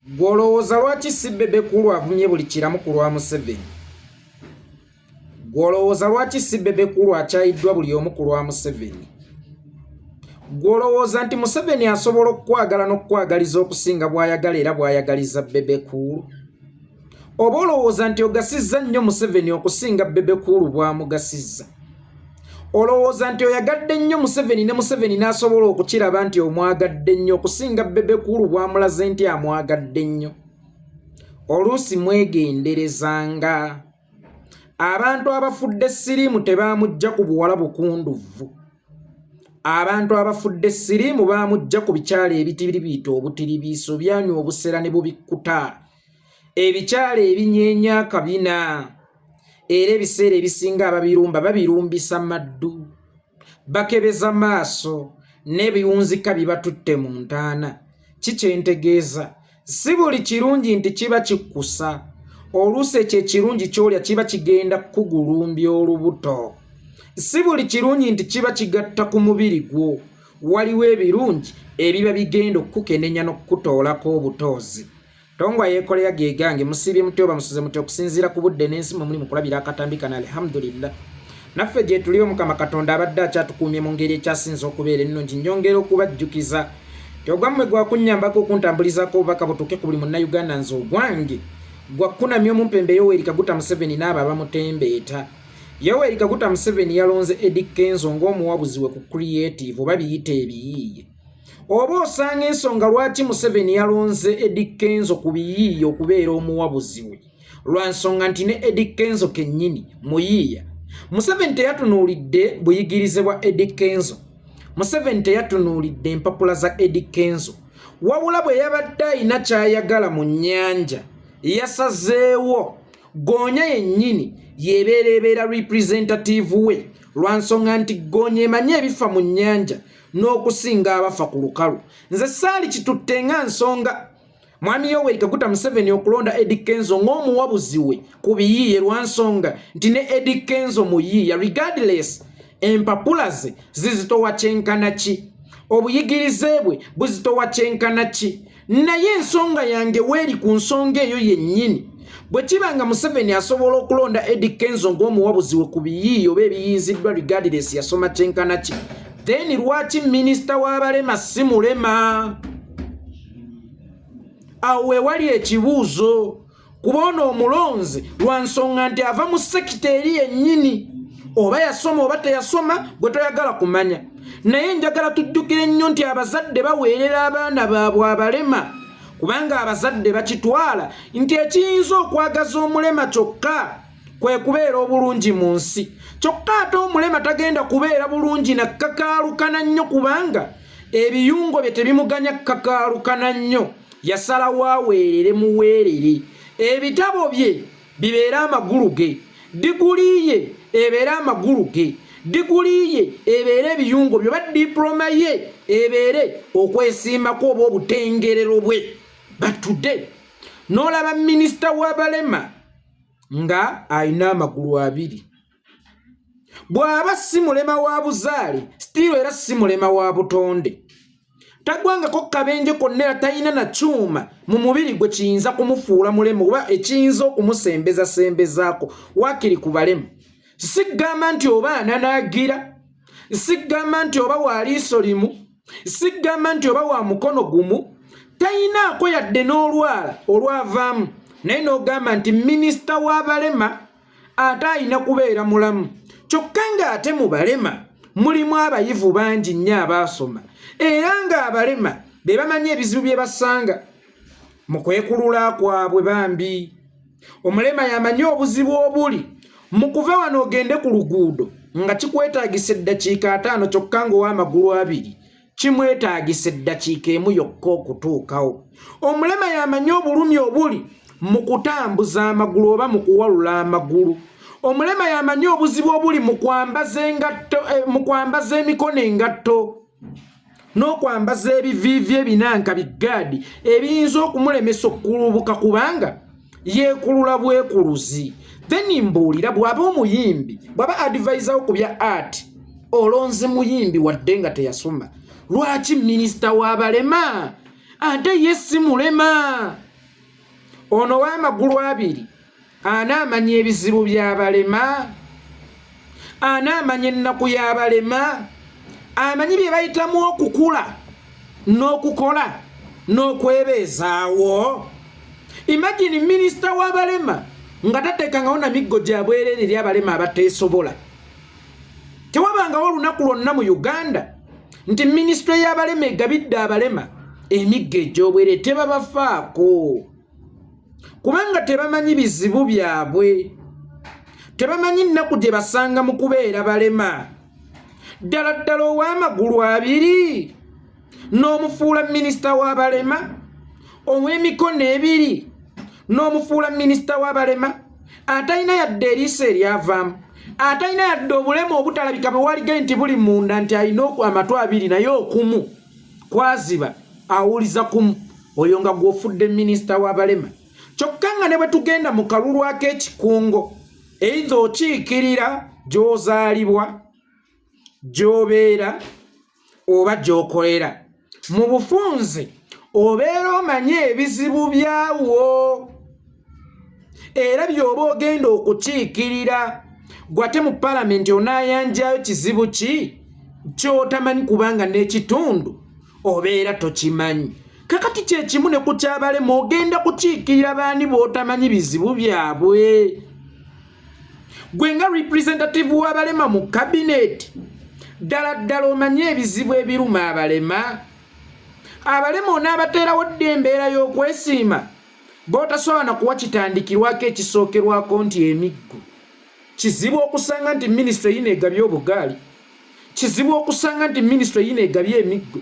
Gwe olowooza lwaki si Bebe Cool avumye buli kiramu ku lwa Museveni? Gwe olowooza lwaki si Bebe Cool akyayiddwa buli omu ku lwa Museveni? Gwe olowooza nti Museveni asobola okukwagala n'okukwagaliza okusinga bw'ayagala era bw'ayagaliza Bebe Cool? Oba olowooza nti ogasizza nnyo Museveni okusinga Bebe Cool bw'amugasizza? Olowooza nti oyagadde nnyo Museveni ne Museveni n'asobola okukiraba nti omwagadde nnyo okusinga Bebe Cool bw'amulaze nti amwagadde nnyo? Oluusi mwegenderezanga. Abantu abafudde siriimu tebaamujja ku buwala bukunduvvu. Abantu abafudde siriimu baamujja ku bikyalo ebitiribiita obutiribiiso byanywa obusera ne bubikkuta. Ebikyalo ebinyeenya akabina era ebiseera ebisinga ababirumba babirumbisa maddu, bakebeza maaso n'ebiwunzika bibatutte mu ntaana. Ki kye ntegeeza? Si buli kirungi nti kiba kikkusa. Oluusi ekyo ekirungi ky'olya kiba kigenda kukugulumbya olubuto. Si buli kirungi nti kiba kigatta ku mubiri gwo. Waliwo ebirungi ebiba bigenda okukukenenya n'okukutoolako obutoozi. Tongwa yeekolera ge gange musiibye mutya oba musuze mutya okusinziira ku budde n'ensi mwe muli mu kulabira akatambi kano alhamdulillah naffe gyetuli omukama katonda abadde akyatukuumye mu ngeri ekyasinze okubeera ennungi nyongera okubajjukiza nti ogwammwe gwakunnyambako okuntambulizaako obubaka butuuke ku buli munnayuganda nze ogwange gwakkunamya omumpembe yoweri kaguta museveni n'abo abamutembeeta yoweri kaguta museveni yalonze Eddy Kenzo ng'omuwabuzi we ku creative oba biyite ebiyiiye oba osanga ensonga lwaki Museveni yalonze Eddy Kenzo ku biyiiye okubeera omuwabuzi we lwa nsonga nti ne Eddy Kenzo kennyini muyiiya. Museveni teyatunuulidde buyigirize bwa Eddy Kenzo. Museveni teyatunuulidde empapula za Eddy Kenzo, wabula bwe yabadde alina ky'ayagala mu nnyanja yasazeewo goonya yennyini yebeera ebeera representative we lwa nsonga nti goonya emanyi ebifa mu nnyanja n'okusinga abafa ku lukalu. Nze saali kitutte nga nsonga Mwami Yoweri Kaguta Museveni okulonda Eddy Kenzo ng'omuwabuzi we ku biyiiye lwa nsonga nti ne Eddy Kenzo muyiiya regardless empapula ze zizitowa kyenkana ki, obuyigirize bwe buzitowa kyenkana ki, naye ensonga yange weeri ku nsonga eyo yennyini. Bwe kiba nga Museveni asobola okulonda Eddy Kenzo ng'omuwabuzi we ku biyiiye oba ebiyiiziddwa regardless yasoma kyenkana ki, then lwaki minisita w'abalema si mulema? Awo we wali ekibuuzo kuba ono omulonzi lwa nsonga nti ava mu sekita eri yennyini, oba yasoma oba teyasoma gwe toyagala kumanya. Naye njagala tujjukire nnyo nti abazadde baweerera abaana baabwe abalema, kubanga abazadde bakitwala nti ekiyinza okwagaza omulema kyokka kwe kubeera obulungi mu nsi. Kyokka ate omulema tagenda kubeera bulungi na kakaalukana nnyo kubanga ebiyungo bye tebimuganya kakaalukana nnyo. Yasalawo aweerere muweerere, ebitabo bye bibeere amagulu ge, diguli ye ebeere amagulu ge, diguli ye ebeere ebiyungo bye, oba diploma ye ebeere okwesiimako oba obutengerero bwe. But today n'olaba minisita w'abalema nga alina amagulu abiri. Bw'aba si mulema wa buzaale, still era si mulema wa butonde. Tagwangako kabenje konna era talina na kyuma mu mubiri gwe kiyinza kumufuula mulema oba ekiyinza okumusembezasembezaako waakiri ku balema. Sigamba nti oba ananaagira, sigamba nti oba wa liiso limu, sigamba nti oba wa mukono gumu, talinaako yadde n'olwala olwavaamu, naye n'ogamba nti minisita w'abalema ate alina kubeera mulamu. Kyokka ng'ate mu balema mulimu abayivu bangi nnyo abaasoma era ng'abalema be bamanyi ebizibu bye basanga mu kwekulula kwabwe. Bambi omulema yamanyi obuzibu obuli mu kuva wano ogende ku luguudo nga kikwetaagisa eddakiika 5, kyokka ng'ow'amagulu abiri kimwetaagisa eddakiika emu yokka okutuukawo. Omulema yamanyi obulumi obuli mu kutambuza amagulu oba mu kuwalula amagulu. Omulema yamanyi obuzibu obuli mu kwambaza engatto, mu kwambaza emikono engatto n'okwambaza ebiviivi ebinanka biggaadi ebiyinza okumulemesa okukulubuka kubanga yeekulula bwekuluzi. Then mbuulira, bw'aba omuyimbi, bw'aba advisawo ku bya art, olonze muyimbi wadde nga teyasoma, lwaki minisita w'abalema ate ye si mulema? Ono w'amagulu abiri anaamanya ebizibu by'abalema? Anaamanya ennaku y'abalema? Amanyi bye bayitamu okukula n'okukola n'okwebeezaawo? Imagine minisita w'abalema nga tateekangawo na miggo gya bwereere eri abalema abateesobola. Tewabangawo olunaku lwonna mu Uganda nti minisitule y'abalema egabidde abalema emiggo egy'obwereere. Tebabafaako kubanga tebamanyi bizibu byabwe, tebamanyi nnaku gye basanga mu kubeera balema. Ddala ddala ow'amagulu abiri n'omufuula minisita w'abalema, ow'emikono ebiri n'omufuula minisita w'abalema, atalina yadde eriiso eryavaamu, atalina yadde obulema obutalabika bwe waligaye nti buli munda, nti alina amatu abiri naye okumu kwaziba awuliza kumu, oyo nga gw'ofudde minisita w'abalema. Kyokka nga ne bwe tugenda mu kalulu ak'ekikungo, eyinza okiikirira gy'ozaalibwa, gy'obeera oba gy'okolera, mu bufunze obeera omanyi ebizibu byawo era by'oba ogenda okukiikirira. Gwate mu palamenti onaayanjayo kizibu ki ky'otamanyi, kubanga n'ekitundu obeera tokimanyi? Kakati kyekimu ne ku kyabalema, ogenda kukiikirira baani b'otamanyi bizibu byabwe? Gwe nga representative w'abalema mu cabinet, ddala ddala omanyi ebizibu ebiruma abalema? Abalema onaabateerawo ddi embeera y'okwesiima b'otasobola na kuwa kitandikirwako ekisookerwako nti emiggo? Kizibu okusanga nti minisitule yino egabye obugaali, kizibu okusanga nti minisitule yino egabye emiggo.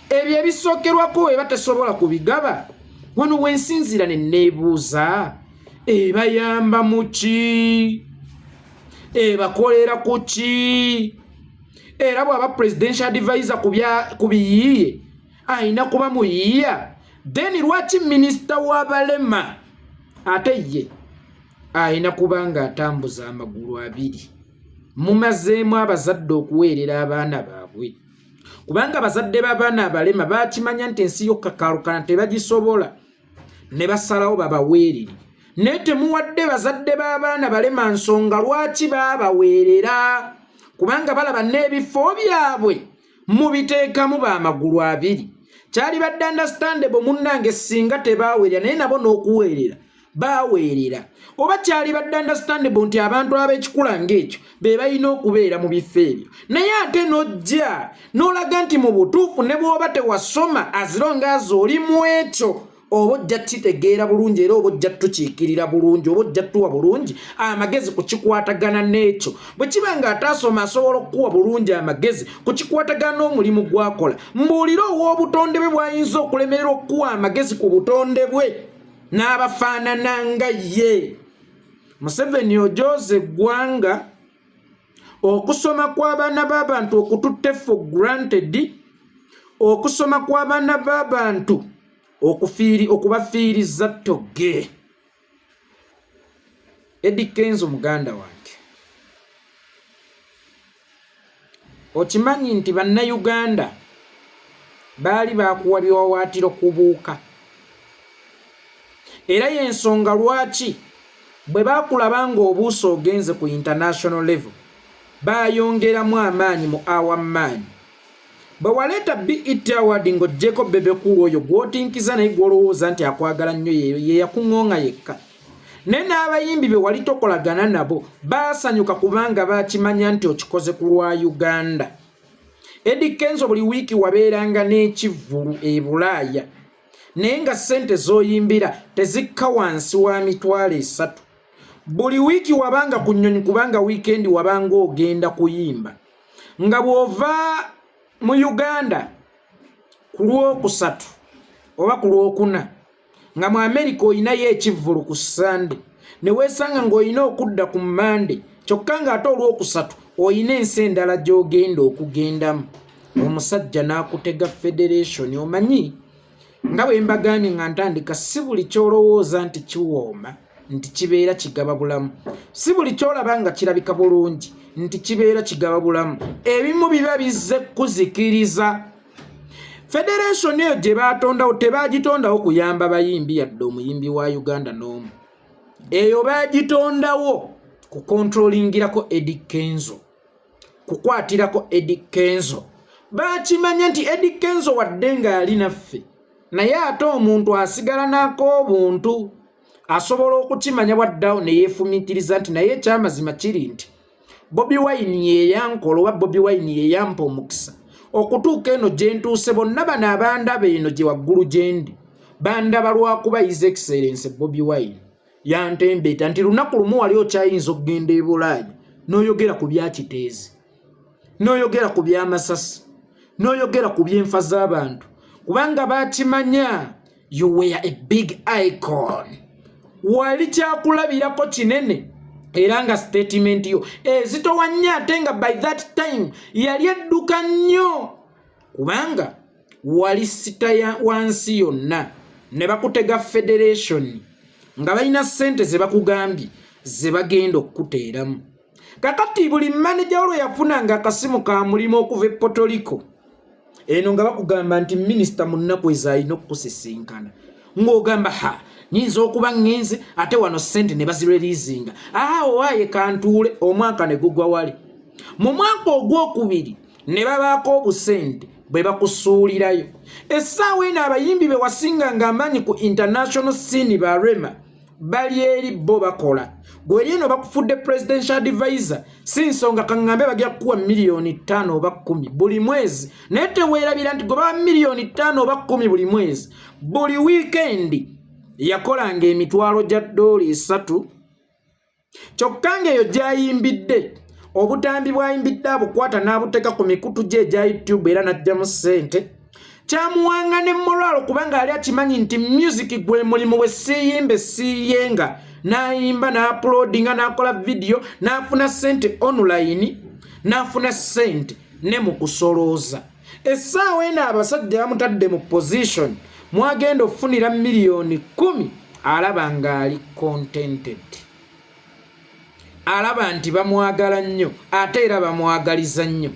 Ebyo ebisookerwako weba tesobola kubigaba, wano wensinziira ne neebuuza, ebayamba mu ki? Ebakolera ku ki? Era bw'aba presidential advisor ku biyiiye, ayina kuba muyiiya. Then lwaki minisita w'abalema ate ye ayina kuba nga atambuza amagulu abiri? Mumazeemu abazadde okuweerera abaana baabwe, kubanga abazadde b'abaana abalema bakimanya nti ensi yokkakalukana tebagisobola, ne basalawo babaweerere. Naye temuwadde bazadde b'abaana balema nsonga lwaki baabaweerera, kubanga balaba n'ebifo byabwe mubiteekamu bamagulu abiri. Kyali badde understandable munnange singa tebaaweerera, naye nabo n'okuweerera baaweerera. Oba kyali badde understandable nti abantu ab'ekikula ng'ekyo be balina okubeera mu bifo ebyo, naye ate n'ojja n'olaga nti mu butuufu ne bw'oba tewasoma, as long as oli mu ekyo, oba ojja kitegeera bulungi, era oba ojja tukiikirira bulungi, oba ojja tuwa bulungi amagezi ku kikwatagana n'ekyo. Bwe kiba nga ataasoma asobola okukuwa bulungi amagezi ku kikwatagana n'omulimu gw'akola, mbuulire ow'obutonde bwe bw'ayinza okulemererwa okukuwa amagezi ku butonde bwe n'abafaanana nga ye. Museveni ojooza eggwanga, okusoma kw'abaana b'abantu okututte for granted, okusoma kw'abaana b'abantu okufiiri okubafiiriza ttogge. Eddy Kenzo muganda wange, okimanyi nti bannayuganda baali bakuwa biwawaatiro kubuuka, era y'ensonga lwaki bwe baakulaba ng'obuusa ogenze ku international level, baayongeramu amaanyi mu awamaanyi. Bwe waleeta BET Award ng'oggyeko Bebe Cool oyo gw'otinkiza naye gw'olowooza nti akwagala nnyo, ye yakuŋŋonga yekka, naye n'abayimbi be wali tokolagana nabo baasanyuka, kubanga baakimanya nti okikoze ku lwa Uganda. Eddy Kenzo, buli wiiki wabeeranga n'ekivvulu e Bulaaya, naye nga ssente z'oyimbira tezikka wansi wa 30,000. Buli wiiki wabanga ku nnyonyi, kubanga wiikendi wabanga ogenda kuyimba, nga bw'ova mu Uganda ku Lwokusatu oba ku Lwokuna, nga mu Amerika olinayo ekivvulu ku Sande, ne weesanga ng'olina okudda ku Mande, kyokka ng'ate Olwokusatu olina ensi endala gy'ogenda okugendamu. Omusajja n'akutega federation. Omanyi nga bwe mbagambye nga ntandika, si buli ky'olowooza nti kiwooma nti kibeera kigaba bulamu, si buli kyolaba nga kirabika bulungi nti kibeera kigaba bulamu. Ebimu biba bizze kuzikiriza. Federation eyo gye baatondawo tebaagitondawo kuyamba bayimbi yadde omuyimbi wa Uganda n'omu. Eyo baagitondawo kukontrolingirako Eddy Kenzo, kukwatirako Eddy Kenzo. Baakimanya nti Eddy Kenzo wadde ng'ali naffe, naye ate omuntu asigala n'ak'obuntu, asobola okukimanya bwaddawo ne yeefumiitiriza nti naye ekyamazima kiri nti Bobi Wine yeyankola oba Bobi Wine yeyampa omukisa okutuuka eno gye ntuuse. Bonna bano abandaba eno gye waggulu gye ndi bandaba lwakuba His Excellence Bobi Wine yantembeeta nti lunaku lumu wali okyayinza okugenda e Bulaaya n'oyogera ku bya Kiteezi, n'oyogera ku by'amasasi, n'oyogera ku by'enfa z'abantu, kubanga bakimanya you were a big icon, wali kyakulabirako kinene, era nga statement yo ezitowa nnyo, ate nga by that time yali edduka nnyo kubanga wali star wansi yonna. Ne bakutega federation nga balina ssente ze bakugambye ze bagenda okukuteeramu. Kakati buli maneja olwo yafunanga akasimu ka mulimu okuva e Puerto Rico eno nga bakugamba nti minisita mu nnaku ezo alina okukusisinkana, ng'ogamba, "Ha, nyinza okuba ŋŋenze ate wano ssente ne bazireleasinga. Aa, owaaye kantuule." Omwaka ne gugwa wali. Mu mwaka ogwokubiri ne babaako obusente bwe bakusuulirayo. Essaawa eno abayimbi be wasinganga amaanyi ku international scene, ba Rema, bali eri bo bakola, gweri eno bakufudde presidential advisor. Si nsonga kaŋŋambe bajja kukuwa miliyoni 5 oba 10 buli mwezi, naye teweerabira nti gwe bawa miliyoni 5 oba 10 buli mwezi, buli wiikendi yakolanga emitwalo gya $3, kyokka ng'eyo gy'ayimbidde obutambi bw'ayimbidde abukwata n'abuteeka ku mikutu gye egya YouTube era n'aggyamu ssente. Kyamuwanga ne morale kubanga ali akimanyi nti music gwe mulimu we siiyimbe siiyenga, n'ayimba n'uploadinga n'akola vidiyo n'afuna ssente online, n'afuna ssente ne mu kusolooza. Essaawa eno abasajja bamutadde mu position mwagenda okufunira miliyoni 10, alaba ng'ali contented, alaba nti bamwagala nnyo ate era bamwagaliza nnyo.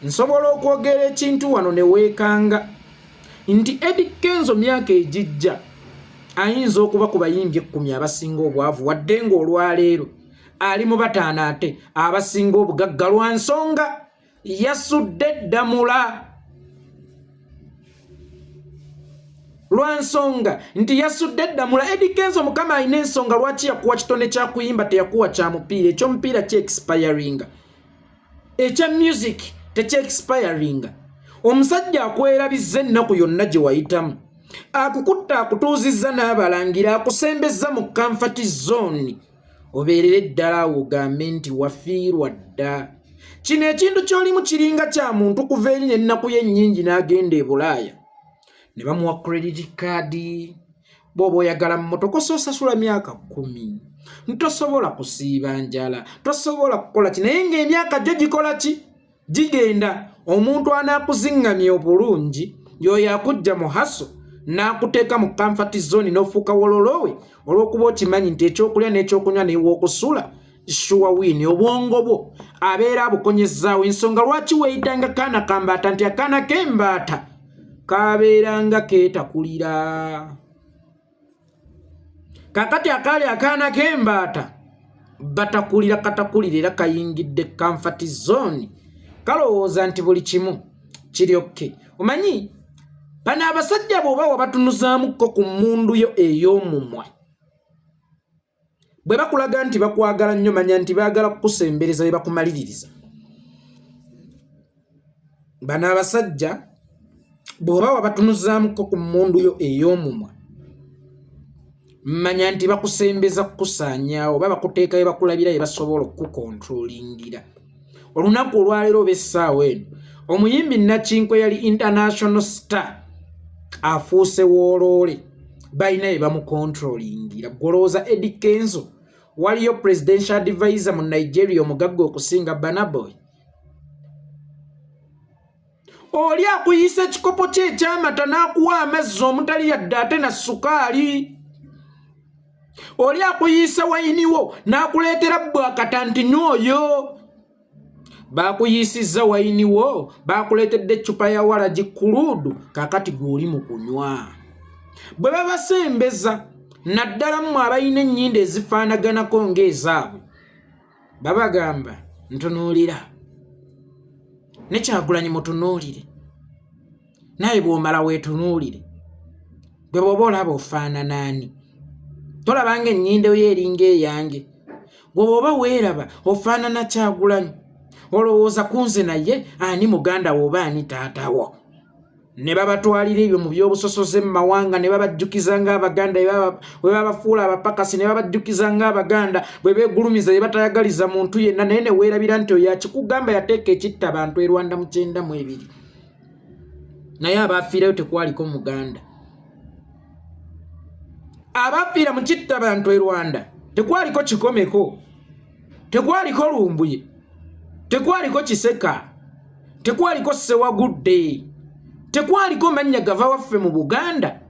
Nsobola okwogera ekintu wano ne weekanga nti Eddy Kenzo myaka egijja ayinza okuba ku bayimbi 10 abasinga obwavu, wadde ng'olwaleero ali mu bataano ate abasinga obugagga, lwa nsonga yasudde ddamula, lwa nsonga nti yasudde ddamula. Eddy Kenzo, Mukama alina ensonga lwaki yakuwa kitone kya kuyimba, teyakuwa kya mupiira. Ekyomupiira ki expiringa, ekya music tekyexpiringa. Omusajja akwerabizza ennaku yonna gye wayitamu, akukutta, akutuuzizza n'abalangira, akusembezza mu comfort zone, obeerere ddala awo ogambe nti wafiirwa dda. Kino ekintu ky'olimu kiringa kya muntu kuva eri n'ennaku ye ennyingi n'agenda e Bulaaya ne bamuwa credit card. Bw'oba oyagala mmotoka osoosasula myaka 10, ntosobola kusiiba njala, tosobola kukola ki, naye ng'emyaka gyo gikola ki? Gigenda. Omuntu anaakuziŋŋamya obulungi y'oyo akujja mu hustle n'akuteeka mu comfort zone n'ofuuka wololowe, olw'okuba okimanyi nti ekyokulya n'ekyokunywa new'okusula sure win. Obwongo bwo abeera abukonyezaawo. Ensonga lwaki weeyitanga kaana kambaata nti akaana k'embaata kabeeranga keetakulira. Kakati akaali akaana k'embaata batakulira katakulira era kayingidde comfort zone, kalowooza nti buli kimu kiri okay. Omanyi bano abasajja bw'oba wabatunuzaamuko ku mmundu yo ey'omumwa, bwe bakulaga nti bakwagala nnyo, manya nti baagala kukusembereza bye bakumaliririza. Bano abasajja bw'oba wabatunuzaamuko ku mmundu yo ey'omumwa, manya nti bakusembeza kukusaanyaawo oba bakuteekayo bakulabira bye basobola okukukontrolingira. Olunaku olwaleero oba essaawa eno, omuyimbi Nakinkwe yali international star, afuuse wooloole, balina bye bamukontrolingira. Golowooza Eddy Kenzo waliyo presidential advisor mu Nigeria omugagga okusinga Burna Boy? Oli akuyisa ekikopo kye ekyamata n'akuwa amazzi omutali yadde ate na sukaali. Oli akuyiisa wayiniwo n'akuleetera bwakata nti nywa oyo. Bakuyiisizza wayini wo, bakuleetedde eccupa ya walagi kuluudu, kaakati gw'oli mu kunywa. Bwe babasembeza, naddala mmwe abalina ennyindo ezifaanaganako ng'ezaabwe, babagamba ntunuulira ne Kyagulanyi mutunuulire, naye bw'omala weetunuulire gwe bw'oba olaba ofaanana ani? Tolaba nga ennyindo yo eringa eyange? Gwe bw'oba weeraba ofaanana Kyagulanyi, olowooza ku nze naye ani muganda wo oba ani taata wo? Ne babatwalira ebyo mu by'obusosoze mu mawanga, ne babajjukiza ng'Abaganda bwe babafuula abapakasi, ne babajjukiza ng'Abaganda bwe beegulumiza, bye batayagaliza muntu yenna, naye ne weerabira nti oyo akikugamba yateeka ekitta abantu e Rwanda mu 92, naye abaafiirayo tekwaliko Muganda. Abafiira mu kitta bantu e Rwanda tekwaliko Kikomeko, tekwaliko Lumbuye, tekwaliko Kiseka, tekwaliko Ssewagudde, tekwaliko mannya gava waffe mu Buganda,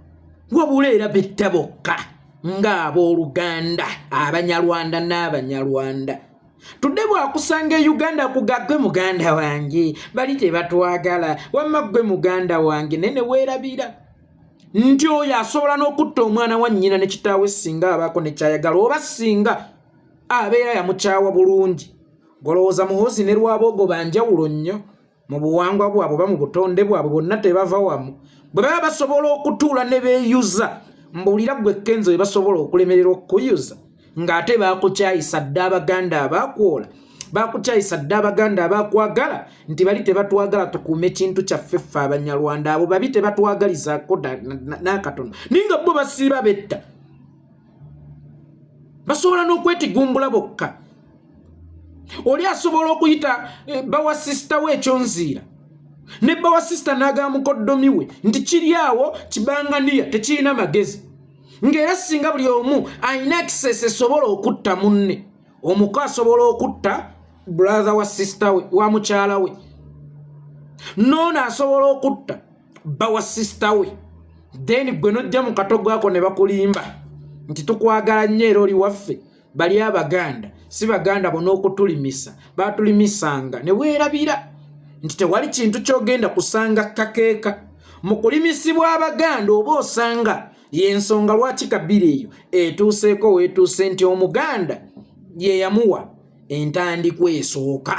wabula era betta bokka ng'abooluganda Abanyarwanda n'Abanyarwanda. Tudde bwakusanga e Uganda akuga gwe muganda wange, bali tebatwagala, wamma gwe muganda wange, naye ne weerabira nti oyo asobola n'okutta omwana wa nnyina ne kitaawe singa abaako ne kyayagala oba singa abeera yamukyawa bulungi. Golowooza Muhoozi ne Rwabwogo banjawulo nnyo mu buwangwa bwabwe oba mu butonde bwabwe? Bonna tebava wamu. Bwe baba basobola okutuula ne beeyuza, mbuulira ggwe Kenzo, bwe basobola okulemererwa okukuyuza ng'ate baakukyayisa dda Abaganda abakwola, bakukyayisa dda Abaganda abakwagala nti bali tebatwagala, tukuume kintu kyaffe ffe Abanyarwanda, abo babi tebatwagalizaako n'akatono, naye nga bo basiiba betta, basobola n'okwetigumbula bokka. Oli asobola okuyita bawa sisita we ekyonziira, ne bawa sisita n'agamba mukoddomi we nti kiri awo kibanganiya tekirina magezi, ng'era singa buli omu alina access esobola okutta munne. Omuko asobola okutta brother wa sisita we, wa mukyala we, noono asobola okutta bba wa sisita we. Then gwe nojja mu katogo ako ne bakulimba nti tukwagala nnyo era oli waffe. Bali Abaganda si baganda bo n'okutulimisa batulimisanga, ne weerabira nti tewali kintu ky'ogenda kusanga kakeeka mu kulimisibwa Abaganda. Oba osanga y'ensonga lwaki kabira eyo etuuseeko weetuuse, nti Omuganda ye yamuwa entandikwa esooka.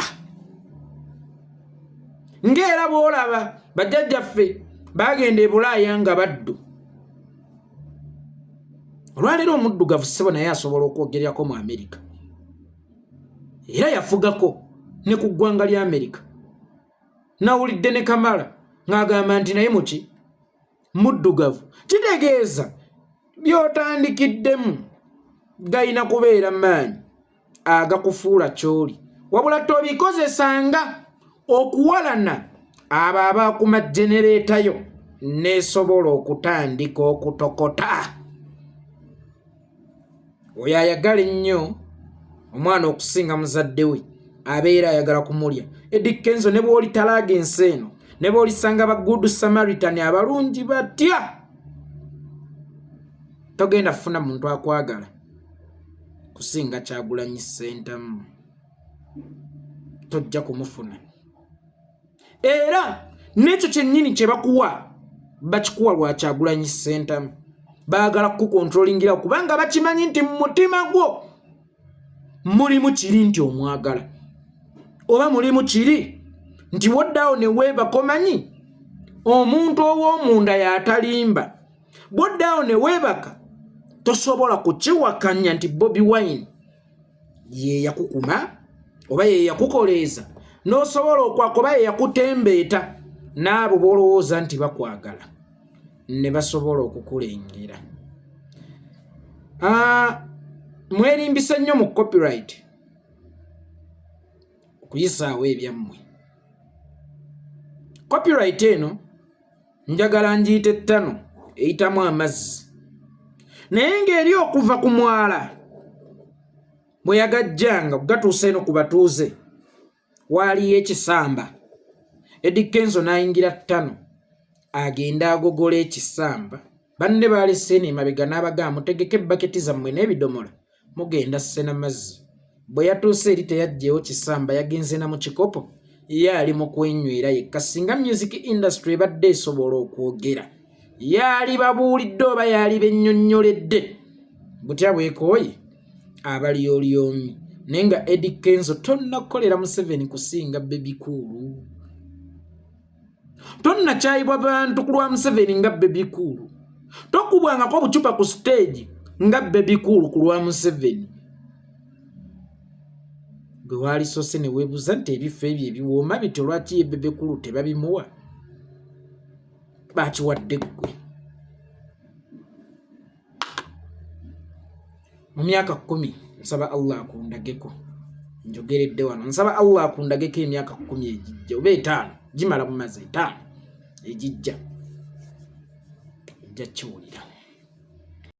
Ng'era bw'olaba bajjajjaffe bagenda e Bulaaya nga baddu, olwaleero omuddugavu ssebo naye asobola okwogererako mu Amerika, era yafugako ne ku ggwanga lya Amerika. Nawulidde ne Kamala ng'agamba nti naye muki muddugavu. Kitegeeza by'otandikiddemu galina kubeera maanyi agakufuula ky'oli, wabula tobikozesanga okuwalana abo abakuma genereetayo n'esobola okutandika okutokota. Oyo ayagala ennyo omwana okusinga muzadde we abeera ayagala kumulya. Eddy Kenzo, ne bw'olitalaaga ensi eno, ne bw'olisanga ba Good Samaritan abalungi batya, togenda kufuna muntu akwagala kusinga Kyagulanyi Ssentamu, tojja kumufuna. Era n'ekyo kyennyini kye bakuwa, bakikuwa lwa Kyagulanyi Ssentamu. Baagala kukukontrolingira kubanga bakimanyi nti mu mutima gwo mulimu kiri nti omwagala, oba mulimu kiri nti woddawo ne weebaka. Omanyi omuntu ow'omunda y'atalimba. Bwoddawo ne weebaka, tosobola kukiwakanya nti Bobi Wine ye yakukuma oba ye yakukoleeza n'osobola okwaka, oba ye yakutembeeta n'abo b'olowooza nti bakwagala ne basobola okukulengera. Mwerimbise nnyo mu copyright okuyisaawo ebyammwe. Copyright eno njagala ngiyite ttano eyitamu amazzi, naye ng'eri okuva ku mwala bwe yagajjanga gatuusa eno ku batuuze, waaliyo ekisamba. Eddy Kenzo n'ayingira ttano agenda agogola ekisamba. Banne baalese eno emabega n'abagamba, "Mutegeke ebbaketi zammwe n'ebidomola, mugenda ssena mazzi." Bwe yatuuse eri teyaggyeewo kisamba, yagenze na mu kikopo. Ye ali mu kwenywera yekka. Singa music industry ebadde esobola okwogera, yaali babuulidde oba yaali bennyonnyoledde butya bwekooye abalyolyomi. Naye nga Eddy Kenzo tonnakukolera Museveni kusinga Bebe Cool, tonnakyayibwa bantu ku lwa Museveni nga Bebe Cool, tokubwangako obucupa ku stage nga Bebe Cool ku lwa Museveni. Gwe waalisose ne weebuuza nti ebifo ebyo ebiwooma bityo lwaki ye Bebe Cool tebabimuwa? Bakiwadde ggwe. Mu myaka 10 nsaba Allah akundageko, njogeredde wano, nsaba Allah akundageko emyaka 10 egijja oba 5, gimala bumaze 5 egijja, ojja kiwulira.